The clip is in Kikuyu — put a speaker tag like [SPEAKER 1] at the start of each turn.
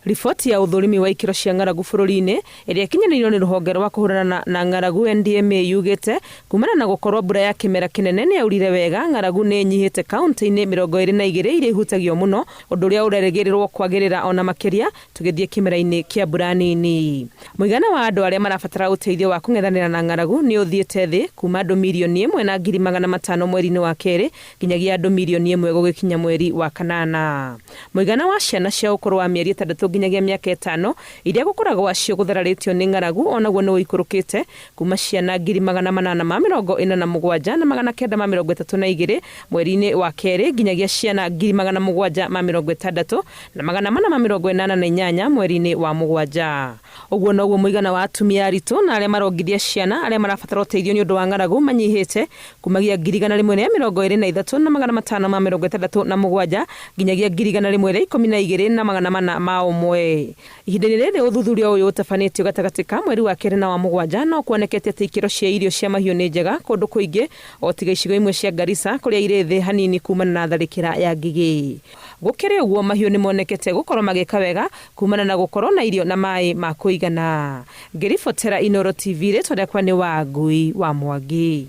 [SPEAKER 1] Riboti ya ũthũrimi wa ikĩro cia ng'aragu bũrũri-inĩ ĩrĩa ĩkinyanĩirio nĩ rũhonge rwa kũhũrana na ng'aragu NDMA yugĩte kumana na gũkorwo mbura ya kĩmera kĩnene nĩyaurire wega, ng'aragu nĩ ĩnyihĩte kauntĩ-inĩ 22 iria ihutagio mũno, ũndũ ũrĩa ũrerĩgĩrĩrwo kwagĩrĩra ona makĩria tũgĩthiĩ kĩmera-inĩ kĩa mbura nini. Mũigana wa andũ arĩa marabatara ũteithio wa kũng'ethanĩra na ng'aragu nĩ ũthiĩte thĩ kuma andũ 1,500,000 mweri-inĩ wa kerĩ nginyagia andũ 1 million gũgĩkinya mweri wa kanana. Mũigana wa ciana cia ũkũrũ wa mĩeri 6 nginyagia mĩaka 5 iria gũkũra gwacio gũthararĩtio nĩ ng'aragu onaguo nĩ ũikũrũkĩte kuma ciana 847,932 mweri-inĩ wa kerĩ nginyagia ciana 760,488 mweri-inĩ wa mũgwanja. Ũguo noguo mũigana wa atumia aritũ na arĩa marongithia ciana arĩa marabatara ũteithio nĩ ũndũ wa ng'aragu manyihĩte kumagia 123,567 nginyagia 112,401. Ihinda-inĩ rĩrĩ ũthuthuria ũyũ ũtabanĩtio gatagatĩ ka mweri wa kerĩ na wa mũgwanja no kuonekete atĩ ikĩro cia irio cia mahiũ nĩ njega kũndũ kũingĩ o tiga icigo imwe cia Garissa kũrĩa irĩ thĩ hanini kumana na tharĩkĩra ya ngigĩ. Gũkĩrĩ ũguo mahiũ nĩ monekete gũkorwo magĩka wega kumana na gũkorwo na irio na maĩ ma kũigana. Ngĩribotera Inooro TV rĩtwa rĩakwa nĩ Wangui wa Mwangi.